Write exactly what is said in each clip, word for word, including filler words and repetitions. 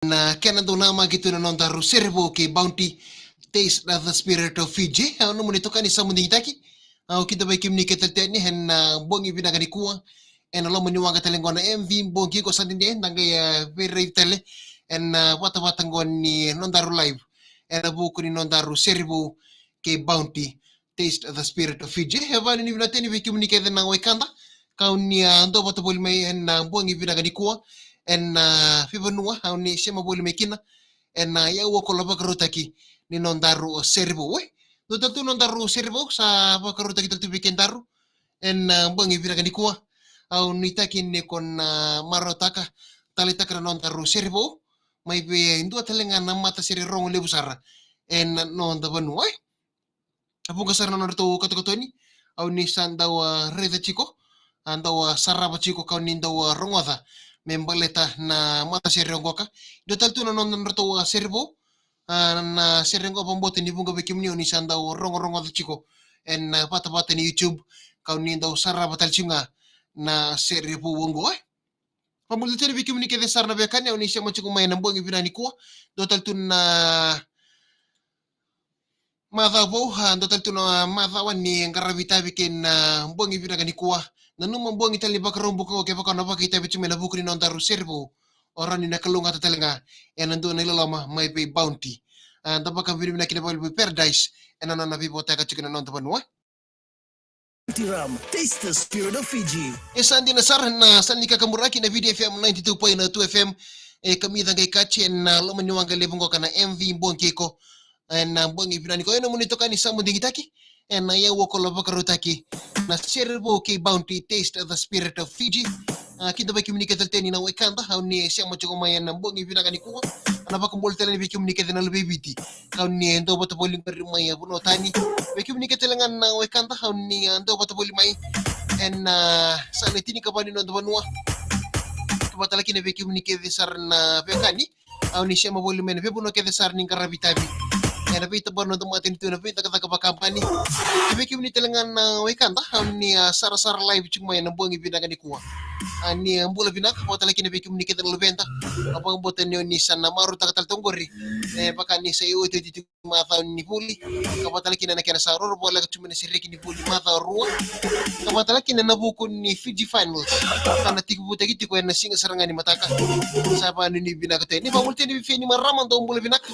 na kena dau namaki tu na nodaru sere vou kei Bounty, Taste the Spirit of Fiji. Au nomuni itokani Samu Digitaki. Au kidavaki kemuni kece tale tiko ena bogi vinaka nikua. Ena loma ni waqa tale qo na M V Bogi ko Sunday, da qai, e, veiraici tale ena, e, vatavata qo ni nodaru live ena vuku ni nodaru sere vou kei Bounty, Taste the Spirit of Fiji. E vakanuinui vinaka tale yani vei kemuni kece na wekada, kau ni, a, dau vata voli mai ena, a, bogi vinaka nikua ena, a, veivanua au ni sema voli mai kina ena, a, iyau koula vakarautaki ni nodaru sere vou. E dua tale tu nodaru sere vou sa vakarautaki tale tu vei kedaru ena, a, bogi vinaka nikua. Au nuitaki ni ko na marautaka taleitaka na nodaru sere vou mai vei dua tale ga na matasere rogo levu sara ena noda vanua. E vuqa sara na nodratou katokatoni au ni sa dau, a, raica tiko, a, dau, a, sarava tiko, kau ni dau, a, rogoca me baleta na matasere oqo. E dua tale tu na nodratou, a, sere vou, a, na sere oqo, vakabauta ni vuqa vei kemuni au ni sa dau rogorogoca tiko ena, a, vatavata ni YouTube, kau ni dau sarava tale tiko ga na sere vou oqo. E vakanuinui tale yani vei kemuni kece sara na veiwekani au ni sema tiko mai ena bogi vinaka nikua. Dua tale tu na macawa vou, a, dua tale tu na macawa ni qaravi itavi kei na bogi vinaka nikua. Nanuma bogi tale ni Vakaraubuka oqo kevaka o na vakaitavi tiko mai ena vuku ni nodaru sere vou, o rawa ni na kalougata tale ga ena dua na iloloma mai vei Bounty. A, da vakavinavinaka kina vakalevu vei Paradise ena nona veivotayaka tiko ena noda vanua. Bounty Rum, taste the spirit of Fiji. E sa dina sara na sala ni kakaburaki na Viti F M ninety-two point two F M. E kamica qai kati ena loma ni waqa levu qoka na M V Bogi ko ena bogi vinaka nikua. Ena nomuni itokani Samu Digitaki ena iyau koula vakarautaki na sere vou kei Bounty, Taste the Spirit of Fiji. A, kidavaki kemuni kece tale tiko yani na wekada au ni sema tiko mai ena bogi vinaka nikua. Au na vakabula tale yani vei kemuni kece na luve i Viti, kau ni, e, dau vata voli qori mai, e, vanua tani. Vei kemuni kece tale ga na wekada au ni, e, dau vata voli mai ena, a, sala e tinikava ni noda vanua. Vata tale kina vei kemuni kece sara na veiwekani au ni sema voli mai ena veivanua kece sara ni qaravi itavi ena veitabana ni noda matanitu ena veicakacaka vakabani. Vei kemuni tale ga na wekada au ni, a, sarasara live tiko mai ena bogi vinaka nikua, a, ni, a, bula vinaka. Vata tale kina vei kemuni kece na luveda, au vakabauta ni o ni sa na marautaka tale tu qori, e, vaka ni sa iotioti tiko macawa ni vuli. Ka vata tale kina na kena sa roro voleka tu mai na sereki ni vuli macawa rua. Ka vata tale kina ena vuku ni Fiji Finals ka na tekivutaki tiko ena siga sara ga ni mataka. Sa vakanuinui vinaka tale yani. Vakanuinui tale yani vei Feni Marama, dou bula vinaka.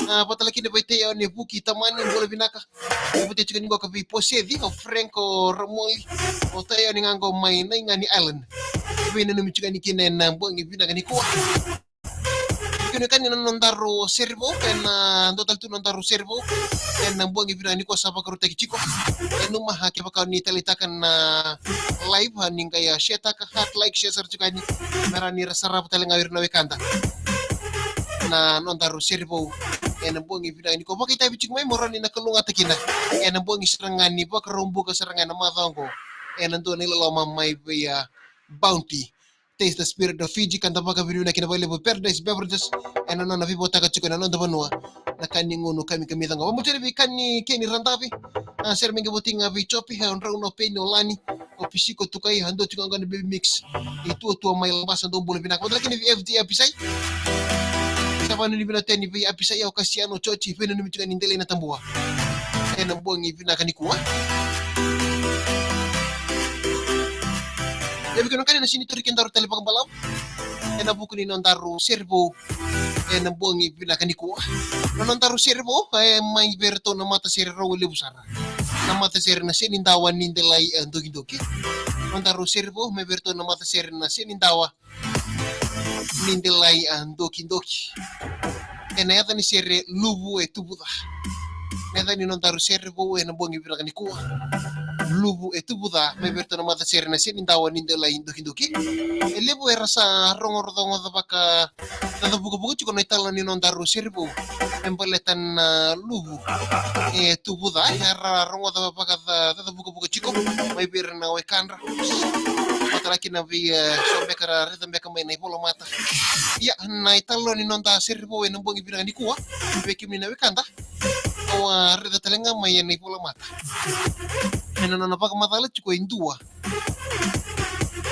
A, vata tale kina vei Taione Vuki Tamani, bula vinaka. Vata tale tiko yani qoka vei Posedi, o Frank, o Ramoli, o Taione ga qo mai Naigani Island. Veinanumi tiko yani kina ena bogi vinaka nikua. Kena kani na nodaru sere vou, ena dua tale tu nodaru sere vou ena bogi vinaka nikua sa vakarautaki tiko. E nanuma, a, kevaka o ni taleitaka na live, a, ni qai, a, share taka, heart, like, share sara tiko yani me rawa ni ra sarava tale ga o ira na wekada na nodaru sere vou ena bogi vinaka nikua. Vakaitavi tiko mai mo rawa ni na kalougata kina ena bogi sara ga ni Vakaraubuka sara ga ena macawa oqo ena dua na iloloma mai vei, a, Bounty, Taste the Spirit of Fiji, ka da vakavinavinaka kina vakalevu Paradise Beverages ena nona veivotaka tiko ena noda vanua na ka ni gunu kamikamica qo. Vakanuinui tale yani vei Kani Keni Radavi, a, sere mai qai voti ga vei Jopi, e, o Drau, o Peni, o Lani, o Pisiko Tukai, a, dua tiko ga qo na Baby Mix i Tuatua mai Labasa, dou bula vinaka. Vata tale kina vei F D Apisai. Sa vakanuinui vinaka tale yani vei Apisai, o Kasiano, Joji, veinanumi tiko yani Delai Natabua ena bogi vinaka nikua. Ia vei kemuni na wekada, na sini tori kedaru tale vakabalavu ena vuku ni nodaru sere vou ena bogi vinaka nikua. Na nodaru sere vou e mai vei iratou na matasere rogo levu sara, na matasere na Senidawa ni Delai, e, Dokidoki. Nodaru sere vou mai vei iratou na matasere na Senidawa ni Delai, a, Dokidoki. Ena yaca ni sere Luvu e Tuvuca. Na yaca ni nodaru sere vou ena bogi vinaka nikua, Luvu e Tuvuca, mai vei iratou na matasere na Senidawa ni Delai Dokidoki. E levu era sa rogorogoca vaka cacavukavuka tiko na italanoa ni nodaru sere vou me baleta na Luvu e Tuvuca. Era rogoca vaka ca-, cacavukavuka tiko mai vei ira na wekadra. Vata tale kina vei, e, so beka ra raica beka mai na ivolamata. Ia, na italanoa ni noda sere vou ena bogi vinaka nikua, vei kemuni na wekada, au a raica tale ga mai ena ivolamata ena nona vakamacala tiko e dua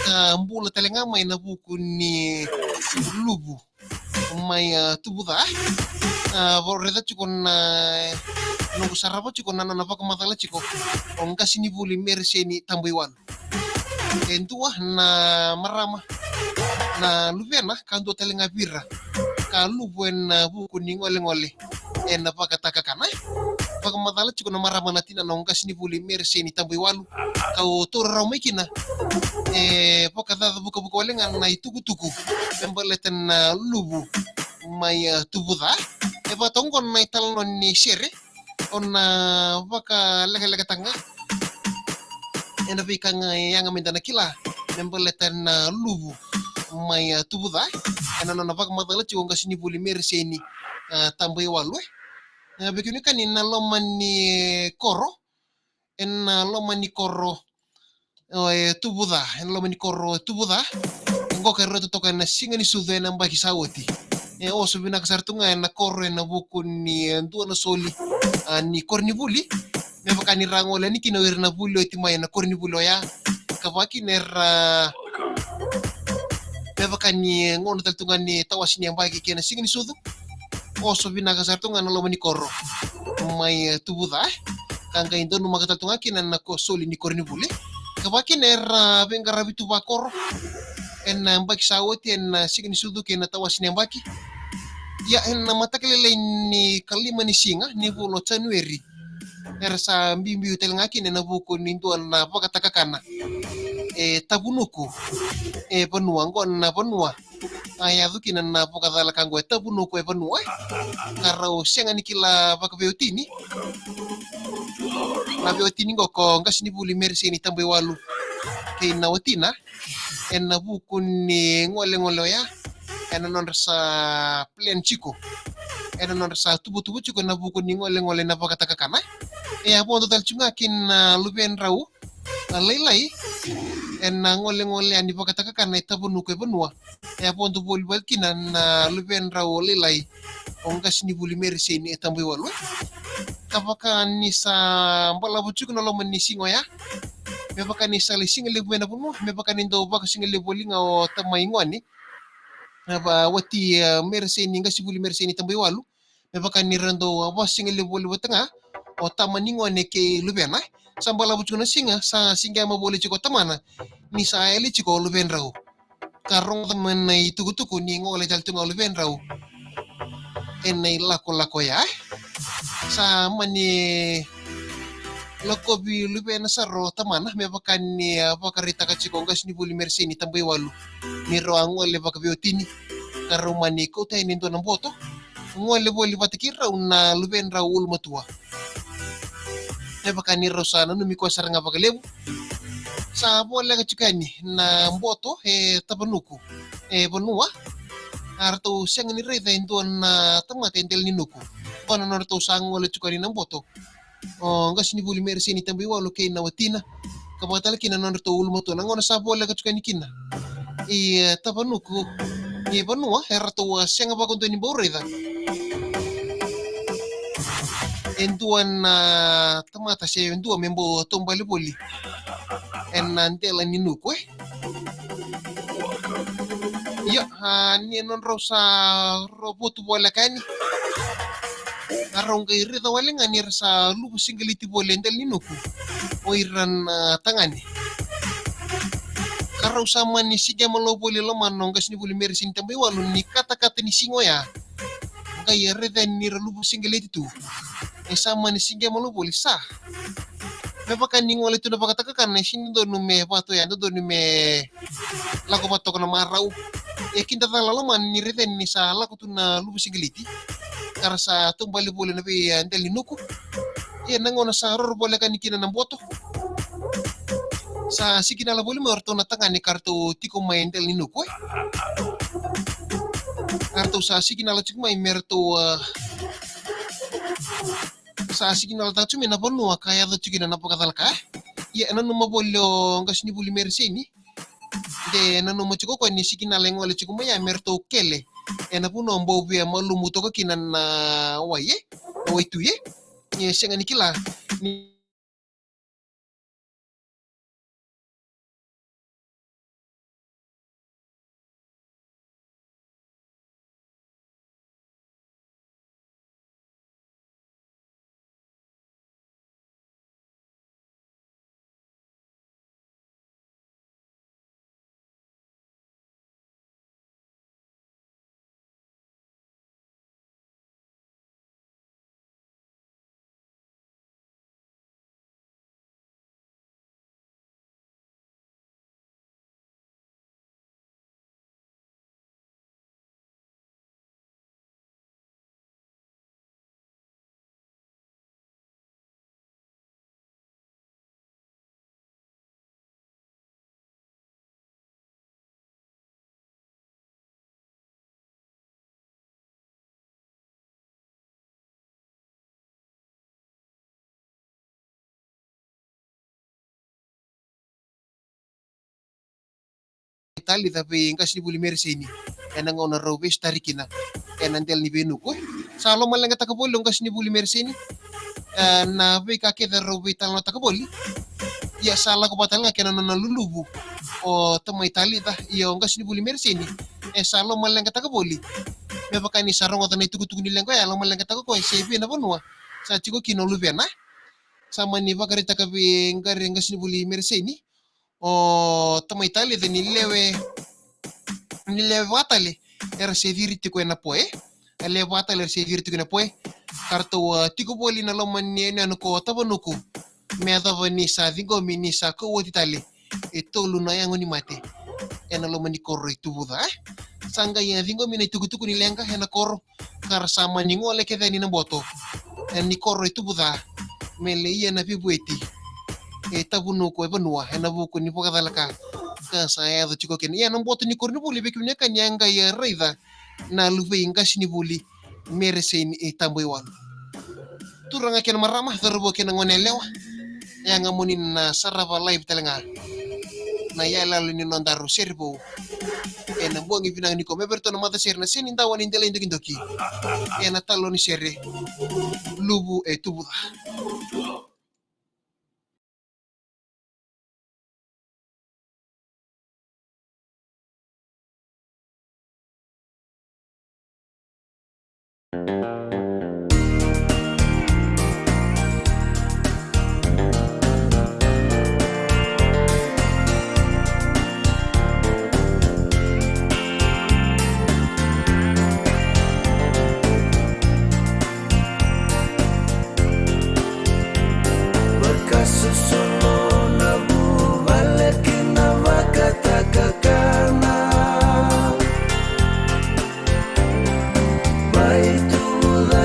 ka bula tale ga mai na vuku ni Luvu mai, ah, Tuvuca. Ah, vou raica tiko na, noqu sarava tiko na nona vakamacala tiko o qasenivuli Mereseni Tabaiwalu. E dua na marama, na luvena, ka dua tale ga vei ira ka luvu ena vuku ni golegole ena vakatakakana. Vakamacala tiko na marama na tinana o qasenivuli Mereseni Tabaiwalu, ka o taura rawa mai kina e vakacaca vukavuka wale ga na itukutuku me baleta na luvu mai, ah, Tuvuca. E vaka toka oqo na italanoa ni sere, o na vakalekalekataka ga ena veika ga e yaga meda na kila me baleta na luvu mai, ah, Tuvuca, ena nona vakamacala tiko o qasenivuli Mereseni, ah, Tabaiwalu. E vei kemuni ka ni na loma ni koro, ena loma ni koro, o, e Tuvuca, ena loma ni koro e Tuvuca. Oqo ka rauta toka ena siga ni sucu ena yabaki sa oti. E oso vinaka sara tu ga ena koro ena vuku ni, e, dua na soli, ah, ni koronivuli. Me vaka ni ra gole yani kina o ira na vuli oti mai ena koronivuli oya. Ka vaka kina era, me vaka ni gauna tale tu ga ni tawasi ni yabaki kei na siga ni sucu. Oso vinaka sara tu ga na loma ni koro mai, e, Tuvuca, e. Ka qai donumaka tale tu ga kina na ko soli ni koronivuli. Ka vaka kina era veiqaravi tu vakoro ena yabaki sa oti, ena siga ni sucu kei na tawasi ni yabaki. Ia, ena mataka lailai ni kalima ni siga ni vula o Janueri, era sa biubiu tale ga kina ena vuku ni dua na vakatakakana e Tavunuku e Vanua. Oqo na vanua a yaco kina na vakacala ka oqo e Tavunuku e Vanua, e. Ka rau sega ni kila vakaveiwatini na veiwatini oqo ko qasenivuli Mereseni Tabaiwalu kei na watina ena vuku ni golegole oya, ena nodra sa plan tiko, ena nodra sa tuvatuva tiko ena vuku ni golegole na vakatakakana. E a vodo tale tiko ga kina luvedrau a lailai ena golegole yani vakatakakana e Tavunuku e Vanua. E a vodo voli vale kina na luvedrau lailai o qasenivuli Mereseni e Tabaiwalu. Ka vaka ni sa balavu tiko na loma ni siga oya, me vaka ni sa lai sigalevu mai na vanua, me vaka ni dau vakasigalevu voli ga o tamai gone, na va wati, e, Mereseni, qasenivuli Mereseni Tabaiwalu. Me vaka ni ra dau vakasigalevu voli vata ga o tama ni gone kei luvena. Sa balavu tiko na siga, sa siqema voli tiko o tamana ni sa yali tiko o luvedrau. Ka rogoca mai na itukutuku ni gole tale tu ga o luvedrau ena ilakolako ya. Sa mani lakovi luvena sara o tamana me vaka ni, ah, vakaraitaka tiko o qasenivuli Mereseni Tabaiwalu ni rau a gole vakaveiwatini. Ka rau mani kauta yani e dua na boto, gole voli vata kei rau na luvedrau ulumatua. Me vaka ni rau sa nanumi koya sara ga vakalevu. Sa voleka tiko yani na boto e Tavunuku e Vanua. A ratou sega ni raica e dua na tamata e dela ni nuku. Qo na nodratou sa gole tiko yani na boto o qasenivuli Mereseni Tabaiwalu kei na watina, ka vaka tale kina na nodratou ulumatua. Na gauna sa voleka tiko yani kina i, e, Tavunuku e Vanua, e ratou a sega vakadua ni bau raica e dua na tamata se dua me bau taubale voli ena dela ni nuku, e. Ia, a, ni nodrau sa rovotu voleka yani, a rau qai raica wale ga ni ra sa luvu sigaliti voli e dela ni nuku o ira na tagane. Ka rau sa mani siqema lo voli e lomana o qasenivuli Mereseni Tabaiwalu ni katakata ni siga oya. Qai raica ni ra luvu sigaliti tu. E sa mani siqema lo voli sa, me vaka ni gole tu na vakatakakana, e sega ni dodonu me vaka tu ya, dodonu me lako vata toka na marau. E kidacala lomana ni raica ni sa lako tu na luvu sigaliti, ka ra sa taubale voli na vei, e, dela ni nuku. Ia na gauna sa roro voleka yani kina na boto, sa sikinala voli mai o ratou na tagane ka ratou tiko mai e dela ni nuku, e. A ratou sa sikinala tiko mai me ratou, ah, sa sikinala tale tiko mai na vanua ka yaco tiko kina na vakacalaka. Ia e nanuma voli o qasenivuli Mereseni, de nanuma tiko o koya ni sikinala e gole tiko mai ya me ratou kele ena vanua bau via malumu toka kina na wai, e, na waitui, e. E sega ni kila ni talica vei qasenivuli Mereseni ena gauna rau veisotari kina ena dela ni veinuku. Sa lomaleqataka voli o qasenivuli Mereseni ena veika kece rau veitalanoataka voli. Ia sa lako vata tale ga kei na nona luluvu o tamai talica, ia o qasenivuli Mereseni e sa lomaleqataka voli. Me vaka ni sa rogoca na itukutuku ni leqa oya, lomaleqataka o koya se vei na vanua sa tiko kina o luvena. Sa mani vakaraitaka vei qari qasenivuli Mereseni o tamai talica ni lewe, ni lewe vakatale era se ciri tiko ena poe. A lewe vakatale era se ciri tiko ena poe. Ka ratou a tiko voli na loma ni yanuyanu ko Tavanuku me yacova ni sa ciqomi ni sa kau oti tale e tolu na yago ni mate ena loma ni koro i Tuvuca. Sa qai a ciqomi na itukutuku ni leqa ena koro ka ra sa mani gole kece yani na boto ena ni koro i Tuvuca me lai ia na veivueti e Tavunuku e vanua ena vuku ni vakacalaka ka sa yaco tiko kina. Ia na boto ni koronivuli vei kemuni na ka ni a qai a raica na luvei qasenivuli Mereseni e Tabaiwalu. Turaga kei na marama, cauravou kei na goneyalewa, e yaga moni na sarava laivi tale ga na iyaloyalo ni nodaru sere vou ena bogi vinaka nikua. Me vei iratou na matasere na Senidawa ni Delai Dokidoki ena talo ni sere Luvu e Tuvuca. Vakasusu na vuvale ki na vakatakakana. Mai Tuvuca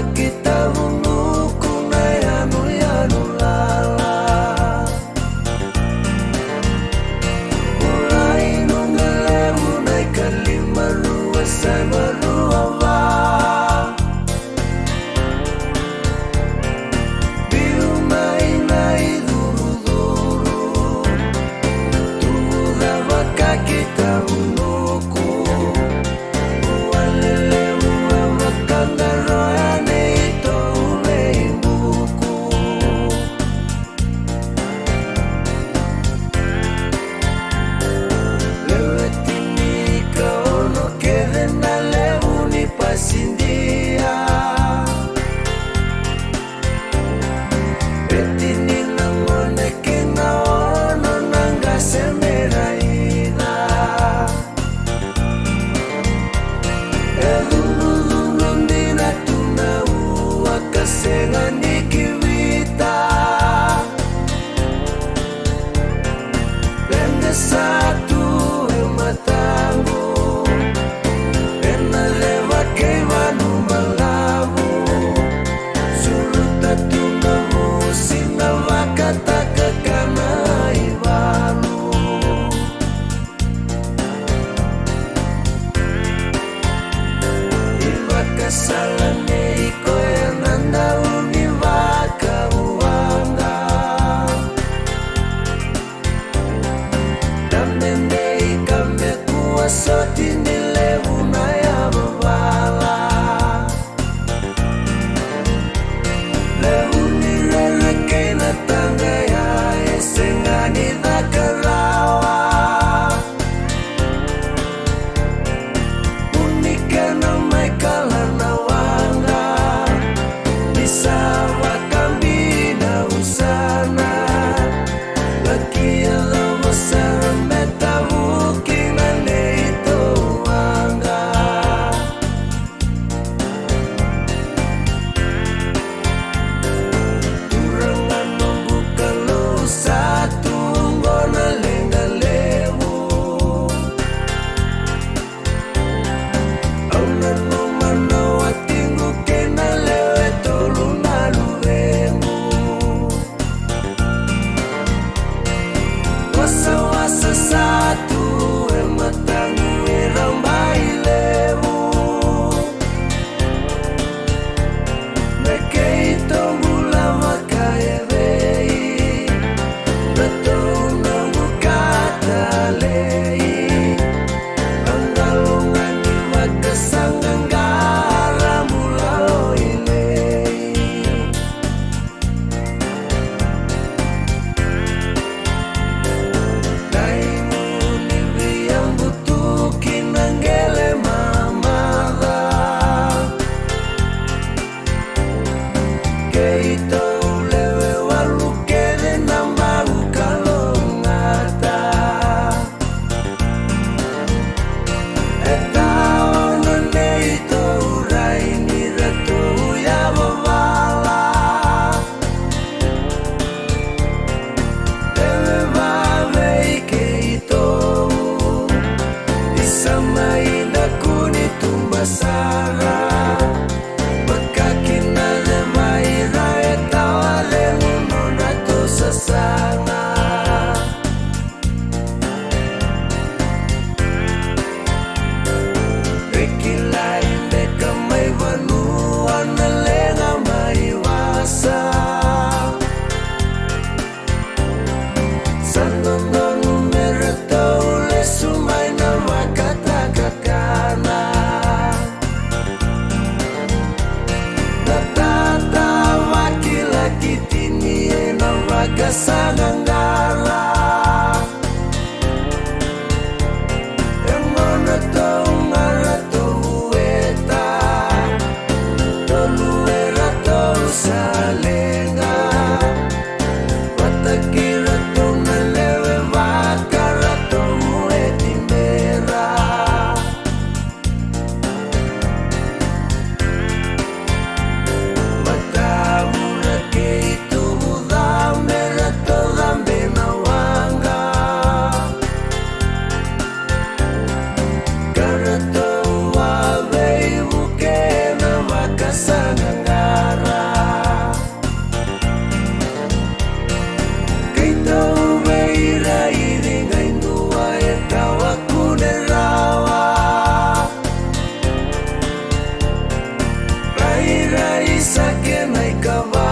Sake na ikava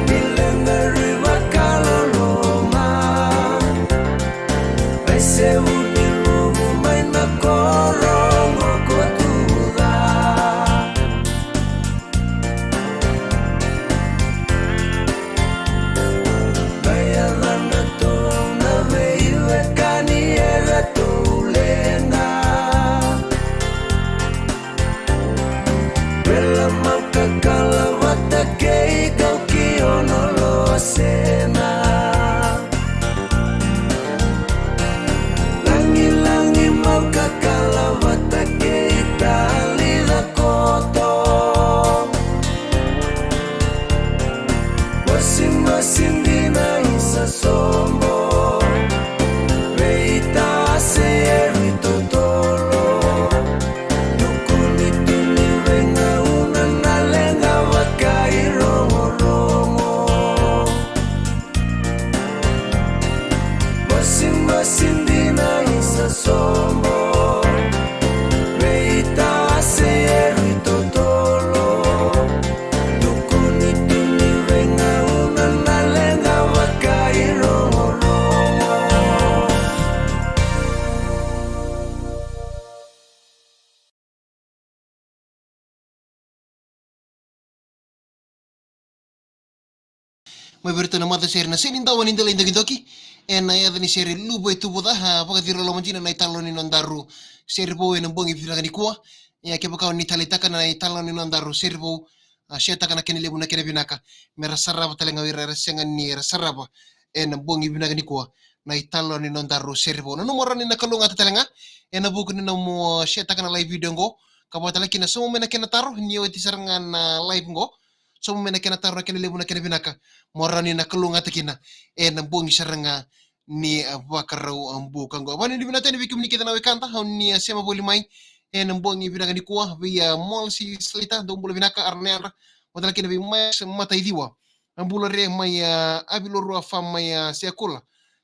ni leqa ri vakaloloma. Ai sevu ni luvu mai na koro qo ko tuca. Mai a lana tou na veiwekani e ratou leqa. Vela mau kakala vata kei kau ki ono losena. Lagilagi mau kakala vata kei talica koto. Masimasi dina isa sobo. Veitase e ri totolo. Tukuni tuni veigauna na leqa vakairogorogo. Masimasi dina isa sobo. Veitase e ri totolo. Tukuni tuni veigauna na leqa vakairogorogo. Mai vei iratou na matasere na Senidawa ni Delai Dokidoki, ena yaca ni sere Luva e Tuvuca, a, vakacira loma dina na italanoa ni nodaru sere vou ena bogi vinaka nikua. Ia kevaka o ni taleitaka na italanoa ni nodaru sere vou, a, share-taka na kena levu na kena vinaka me ra sarava tale ga o ira era sega ni ra sarava ena bogi vinaka nikua na italanoa ni nodaru sere vou. Nanuma rawa ni na kalougata tale ga ena vuku ni nomu share-taka na live video oqo, ka vaka tale kina sauma mai na kena taro ni oti sara ga na live oqo. Sauma mai na kena taro na kena levu na kena vinaka mo rawa ni na kalougata kina ena bogi sara ga ni, a, Vakaraubuka oqo. Vanuinui vinaka tale vei kemuni kece na wekada o ni, a, sema voli mai ena bogi vinaka nikua, vei, a, Molsi Slater, dou bula vinaka, ara na yadra, vata tale kina vei Max Mataiciwa, a, bula re mai, a, Avilorua Farm mai, a, Seakula,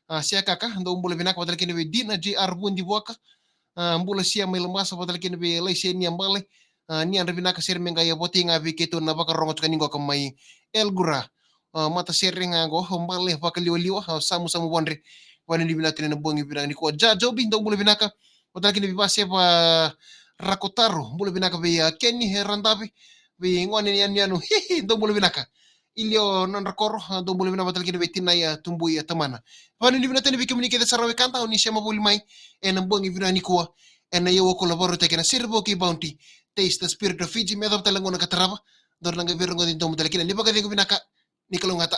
a, Seakaka, dou bula vinaka, vata tale kina vei Dina J R Vudivuaka, a, bula Sia mai Labasa, vata tale kina vei Laisenia Bale, a, ni yadra vinaka, sere me qai a votei ga vei keitou na vakarogo tiko ni qoka mai Elgura. A, matasere ga oqo, o Bale Vakaliwaliwa, a, Samusamu Vodre, vanuinui vinaka tale ena bogi vinaka nikua. Ja Jobi, dou bula vinaka, vata tale kina vei Vaseva Rakotaro, bula vinaka vei, a, Keni Radavi, vei gone ni yanuyanu, hihi, dou bula vinaka. Ilio Nodra Koro, a, dou bula vinaka, vata tale kina vei Tinai, a, Tubui, a, tamana. Vanuinui vinaka tale vei kemuni kece sara wekada o ni sema voli mai ena bogi vinaka nikua ena Io Wakula, vakarautaki ena sere vou kei Bounty, Taste the Spirit of Fiji, me yacova tale na gauna ka tarava, dou na qai veirogoci domo tale kina. Ni vakacegu vinaka, ni kalougata.